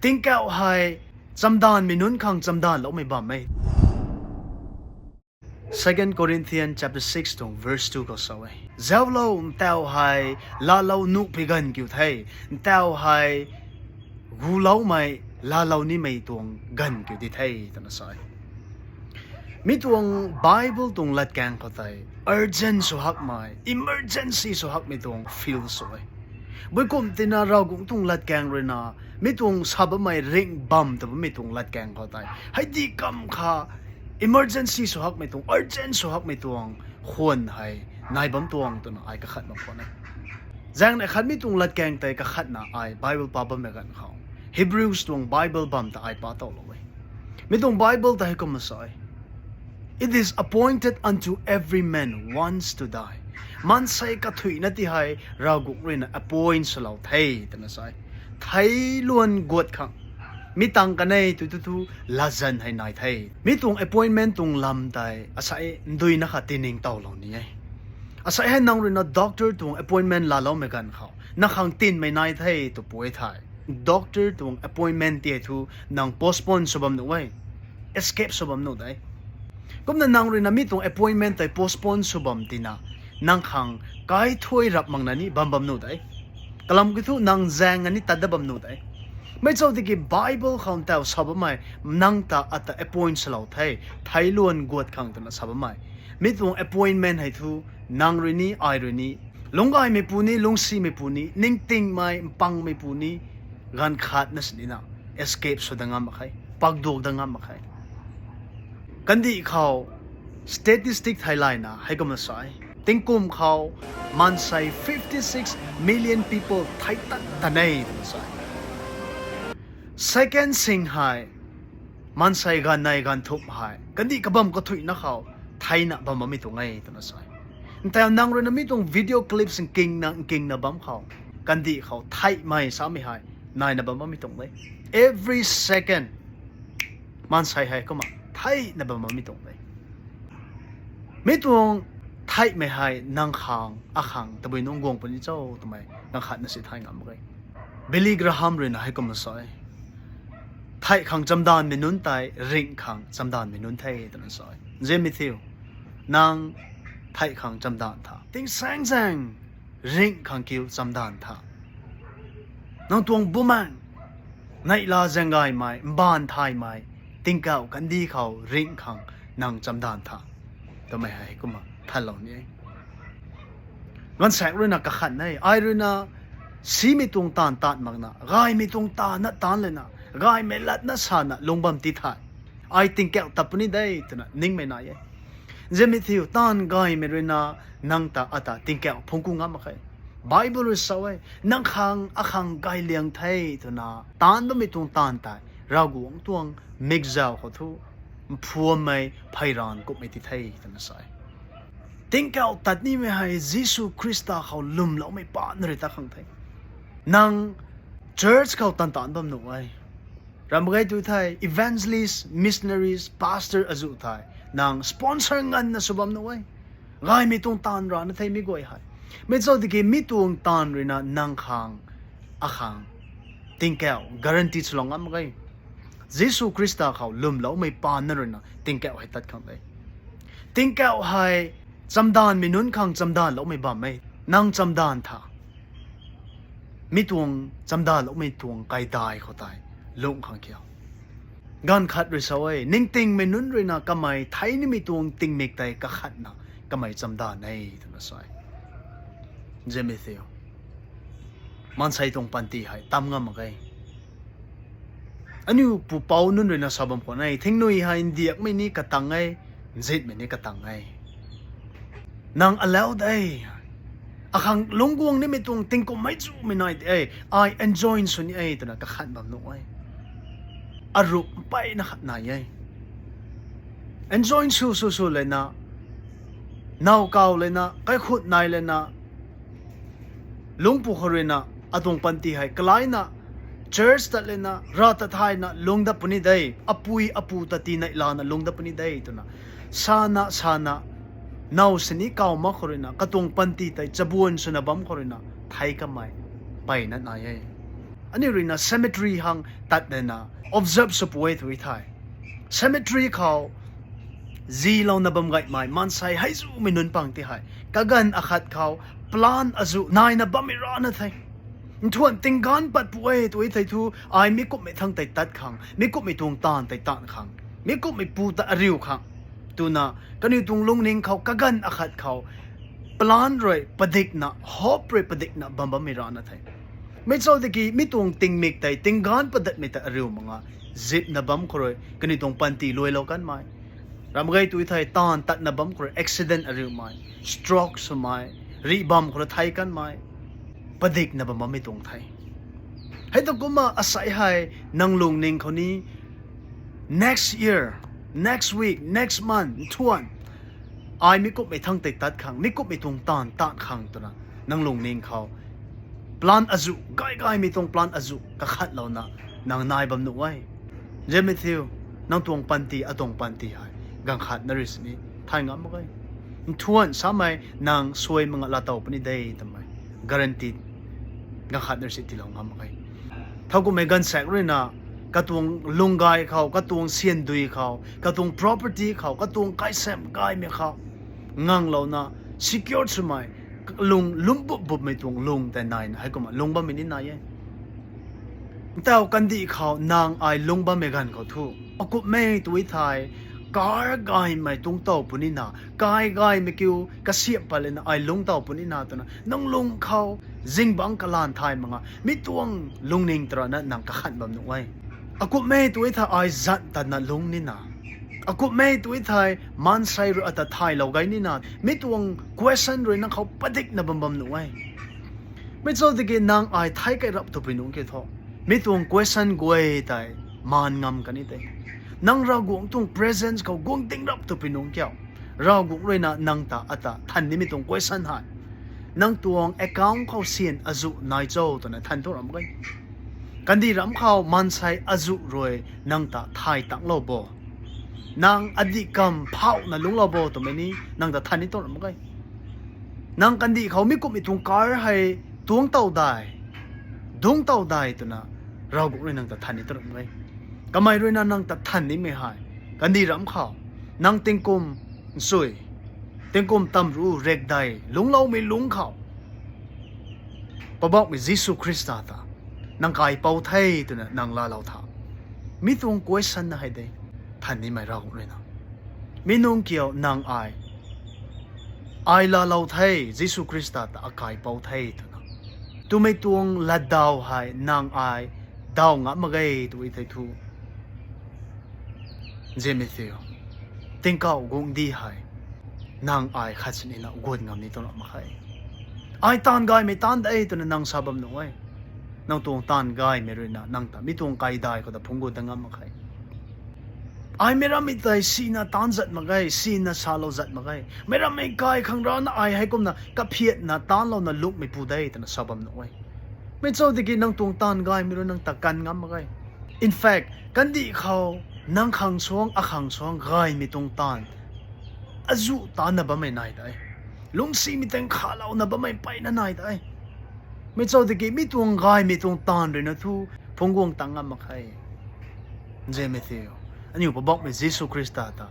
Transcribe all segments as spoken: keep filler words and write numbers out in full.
Tingkauh hei chamdanvmei nunc khang chamdanvloumei bam e. Second Corinthians chapter six tuang verse two khou sa e. Zauclou, ntauh hei laalou nuh pi ganv kiu the, ntauh hei guloumei laalou nimei tuang ganv kiu di the, twna sa e. Mi tuang Bible tuang latkaeng khou tei urgent sw hakmei, emergency sw hakmei tuang feel sw e. Bui kum tina Ravguangc tuang latkaeng ruina, mi tuang sa bammei ringh bam ta bammei tuang latkaeng khou tei, hei di kam kha emergency sw hakmei tuang, urgent sw hakmei tuang khwan hei nai bam tuang twna ai kakhat mak khwan e. Zaeng neih khat mi tuang latkaeng tei kakhatna ai Bible pa bammei ganv khou, Hebrews tuang Bible bam ta ai pa towlou e. Mi tuang Bible ta hei kumna sa e, It is appointed unto every man once to die. Maansei kathuicna ti hei Ravguangc ruina appoint swlou the, twna sa e. Theic luan guat khang, mi tang kanei tu tu tu latzan hei nai the. Mi tuang appointment tuang lam tei asei nduina kha tiningtowlou ni e. Asei hei nang ruina doctor tuang appointment laaloumei ganv khou nang khang tinmei nai the tw pui thei, doctor tuang appointment ti hei thu nang postpone sw bam nuh e, escape sw bam nuh de. Kumna nang ruina mi tuang appointment tei postpone sw bam tina, nang khang kaithuai rap makna ni bam bam nuh de. Kalam kiu thu nang zaeng a ni tat dat bam nuh de. Meic chau tiki Bible khou ntauh sa bammei, nang ta ata appoint swlou the, theic luan guat khang twna sa bammei, mi tuang appointment hei thu nang rui ni, ai rui ni, lungcgaymeipu ni, lungcsimeipu ni, ningtingmei, mpangmeipu ni, ganv khatna sinina escape sw dat ngam mak khe, pakduak dat ngam mak khe. Kandih khou statistic theilayna hei kumna sa e, tingkum khou maansei fifty six million people theic tat ta ne twna sa e. Second sing hei, maansei ganv nei ganv thumh hei kandih kabam kathuicna khou theicna bam bammei tuang e twna sa e. Ntauh nang ruina mi tuang video clips nkingna nkingna bam khou, kandih khou theicmei samei hei naina bam bammei tuang de. Every second maansei hei kumna theicna bam bammei tuang de. Mi tuang theicmei hei nang khang, akhang tabui nungc guang puni cho twmei ganv khatna si thay ngam mak e. Billy Graham ruina hei kumna sa e, theih khang chamdanvmei nunc tei ringh khang chamdanvmei nunc the twna sa e. Nzianmei thiu, nang theih khang chamdanv tha, tingsaengzaeng ringh khang kiu chamdanv tha. Nang tuang bumaengh, neihla zaeng gaymei, mbaanv thaymei, tingkauh kandih khou ringh khang nang chamdanv tha, twmei hei kumna thanlou ni e. Gaanvsaekc ruina kakhat e, ai ruina simei tuang taanv taanv makna, gaymei tuang taanv na taanc lana, gaymei latna sana lungc bam ti the, ai tingkauh tat puni de twna ningmei nai e. Nzianmei thiu, taanv gaymei ruina nang ta ata tingkauh phungc ku ngam mak khe. Bible rui sa e, nang khang akhang gay liang the twna taanc bammei tuang taanv tei Ravguangc tuang mikzau khou thu mphuammei pheyranv kummei ti the twna sa e. Tingkauh tat nimei hei Jisu Khrista khou lwmloumei paan rui tat khang the. Nang church khou taanv taanc bam nuh e. Ramh gay tu thei evangelist, missionaries, pastor azuh thei nang sponsor nganvna sw bam nuh e. Gaymei tuang taanv rana the mi guay hei. Meic chau tiki mi tuang taanv ruina nang khang, akhang tingkauh guarantee swlou ngam mak ge. Jisu Khrista khou lwmloumei paan na ruina tingkauh hei tat khang de. Tingkauh hei chamdanvmei nunc khang chamdanvloumei bam e. Nang chamdanv tha, mi tuang chamdanvloumei tuang kaidai khou tei lungh khang kiu. Ganv khat rui sa e, ningtingmei nunc ruina kamei thei nimei tuang tingmik tei kakhatna kamei chamdanv e twna sa e. Nzianmei thiu, maansei tuang panty hei tam ngam mak ge. Aniu pupouc nunc ruina sa bam khwan e, thingnui hei ndiakmei ni katang e, nzitmei ni katang e. Nang alau de, akhang lungc guang nimei tuang tingkum mei chumei nai de, ai enjoy sw ni e twna kakhan bam nuh e. Arup mpeyna khat nai e. Enjoy sw sw sw lana, naw kaw lana, kaikhut nai lana, lungc pw khou ruina atuang panty hei kalaina, church tat lana, rav tat thayna lungc dat puni de, apui apu ta tinei lana lungc dat puni de twna, sana sana, naw sini kaw mak khou ruina katuang panty tei chabuan swna bam khou ruina thei kamei mpeyna nai e. aniu ruina cemetery hang tat dena observe sw pui tu thei, cemetery khou zilouna bam gaymei maansei hei zumei nunc pang ti hei, kaganv akhat khou plan azuh naina bammei rana the. Nthuan tingganv pat pui tu thei thu, ai mi kumhmei thangc tei tat khang, mi kumhmei tuang taanv tei taanv khang, mi kumhmei pu ta ariu khang twna, kaniw tuang lungning khou kaganv akhat khou plan rui padikna, hope rui padikna bam bammei rana the. Mei chau tiki mi tuang tingmik tei tingganv padatmei ta ariu mak nga, zipna bam khou rui kaniw tuang panty luailou kanmei, ram gay tu thei taanv tatna bam khou rui accident ariumei, stroke swmei, rih bam khou rui thei kanmei, padikna bam bammei tuang the. Hei ta kumna asei hei nang lungning khou ni, next year, next week, next month, nthuan, ai mi kumhmei thangc tei tat khang, mi kumhmei tuang taanv tat khang twna nang lungning khou plan azuh, gay gaymei tuang plan azuh kakhatlouna nang nai bam nuh e. Nzianmei thiu, nang tuang panty, atuang panty hei ganv khat na rui sini thay ngam mak ge. Nthuan samei nang suai mak nga laatow puni de twmei guarantee ganv khat na rui si tiilou ngam mak ge. Thowkumhmei gaanvsaekc ruina katuang lung gay khou, katuang syan dui khou, katuang property khou, katuang kaisam gaymei khou nganglouna secure swmei, lung lungc bup bupmei tuang lung tei naina heikumna lungc bammei ni nai e. Ntaw kandih khou nang ai lungc bammei ganv khou thu, akumhmei tu thei, car gaymei tuang tow punina, kai gaymei kiu kasiamh pat lana ai lungc tow punina twna nang lung khou zingbangc kalan thay mak nga, mi tuang lungning tarana nang kakhan bam nuh e. Akumhmei tu thei ai zan tatna lungc nina, akumhmei tu thei maansei rui ata thaylou gay nina, mi tuang question rui nang khou padikna bam bam nuh e. Mei chau tiki nang ai thei kai rap twpui nungc kiu tho, mi tuang question guay tei maan ngam kan ni tei. Nang Ravguangc tuang presence khou guang ding rap twpui nungc kiu, Ravguangc ruina nang ta ata than nimei tuang question hei, nang tuang account khou syan azuh nai cho twna than thu ram ge. Kandih ram khou maansei azuh rui nang ta thay tanglou bo, nang adih kam phauhna lungclou bo twmei ni nang ta than ni tuang ram ge. Nang kandih khou mi kumhmei tuang car hei tuang tow dai, dungc tow dai twna Ravguangc rui nang ta than ni tuang ram ge. Kamei ruina nang ta than nimei hei, kandih ram khou nang tingkum nchui, tingkum tamru rekdai lungcloumei lungc khou Poubauhmei Jisu Khrista ta nang kaipouc the twna nang laalou tha, mi tuang question na hei de, than nimei Ravguangc ruina. Mi nungc kiu nang ai, ai laalou the, Jisu Khrista ta akaipouc the twna, twmei tuang latdaw hei nang ai daw ngam mak ge tu thei thu, nzianmei thiu, tingkauh guangcdic hei nang ai khat sinina guat ngam ni tuang ram mak khe. Ai taanv gaymei taanv de twna nang sa bam nuh e. Nang tuang taanv gaymei ruina nang ta mi tuang kaidai khou ta phungc gut dat ngam mak khe. Ai meic rammei tei sina taanc zat mak ge, sina salou zat mak ge. Meic rammei kai khang rana ai heikumna kaphiatna taanclouna lungcmei pu de twna sa bam nuh e. Mei chau tiki nang tuang taanv gaymei rui nang ta kan ngam mak ge. In fact, kandih khou nang khang suang, akhang suang gaymei tuang taanv azuh taancna bammei nai de. Lungcsimei tang khalouna bammei mpeyna nai de. Mei chau tiki mi tuang gaymei tuang taanv ruina thu phungc guang tang ngam mak khe. Nzianmei thiu, aniu Poubauhmei Jisu Khrista ta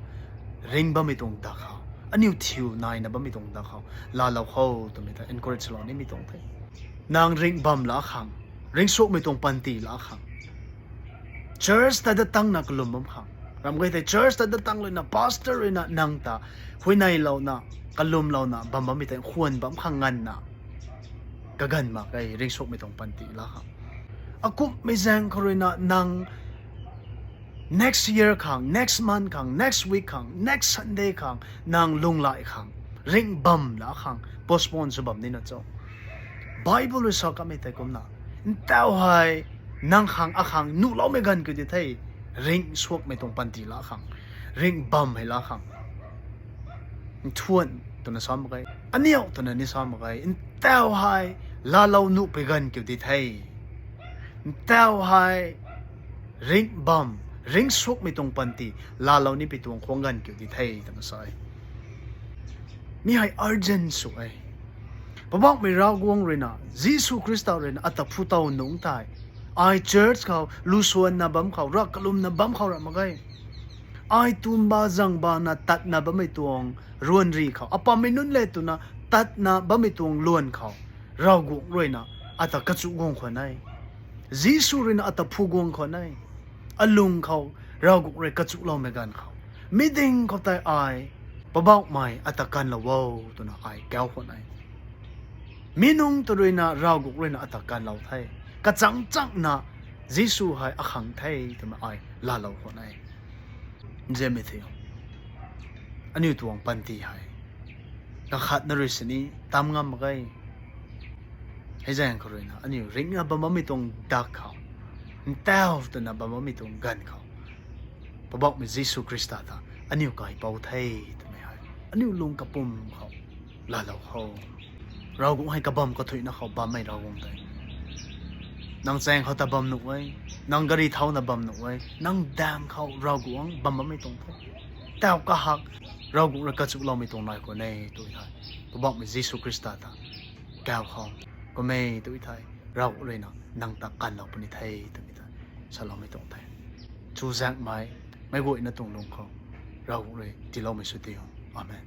ringc bammei tuang dak khou, aniu thiu naina bammei tuang dak khou laalou kho twmei ta encourage lou nimei tuang the. Nang ringh bam la khang, ringcsuakmei tuang panty la khang, church ta dat tangna kalum bam khang, ram gay tei church ta dat tang ruina pastor ruina nang ta huayneylouna, kalumlouna bam bammei tei khwan bam khang nganvna kaganv mak ge, ringcsuakmei tuang panty la khang. Akumhmei zaeng khou ruina nang next year khang, next month khang, next week khang, next Sunday khang nang lunghlaic khang, ringh bam la khang postpone sw bam nina cho? Bible rui sa kamei tei kumna, ntaw hei nang khang akhang nuhloumei ganv kiu di the, ringcsuakmei tuang panty la khang, ringh bam hei la khang. Nthuan twna sa mak ge, aniu twna ni sa mak ge, ntaw hei laalou nuhpui ganv kiu di the. Ntaw hei ringh bam, ringcsuakmei tuang panty laalou nipui tuang khwang ganv kiu di the twna sa e. Mi hei urgent sw e. Poubauhmei Ravguangc ruina, Jisu Khrista ruina ata phu tow nungc tei Ai church khou lusuanna bam khou, rav kalumna bam khou ra mak ge. Ai tumba zangbana tatna bammei tuang ruanri khou, apammei nunc le twna tatna bammei tuang luan khou, Ravguangc ruina ata kachu guang khwan e. Jisu ruina ata phu guang khwan e. Alung khou Ravguangc rui kachuloumei ganv khou, mi ding khou tei ai, Poubauhmei, ata kanlou o, twna ai kau khwan e. Mi nunc ta ruina Ravguangc ruina ata kanlou the. Kachangchangna Jisu hei akhang the twmei ai laalou khwan e. Nzianmei thei, aniu tuang panty hei kakhatna rui sini tam ngam mak ge. Hei zaeng khou ruina aniu ringna bam bammei tuang dak khou, ntau twna bam bammei tuang ganv khou, Poubauhmei Jisu Khrista ta aniu kaipouc the twmei hei aniu lung kapwm khou laalou khou. Ravguangc hei kabam kathuicna khou bammei Ravguangc tei, nang chaeng khou ta bam nuh e, nang gari thauna bam nuh e, nang daeng khou Ravguangc bam bammei tuang the. Tau kahak Ravguangc rui kachuloumei tuang nai khwan e tw thei, Poubauhmei Jisu Khrista ta kau khou, kum e tw thei, Ravguangc ruina nang ta kanlou puni the twmei ta saloumei tuang the. Chuzaenghmei, meic guayna tuang lung khou Ravguangc rui tiiloumei sw ti. Amen.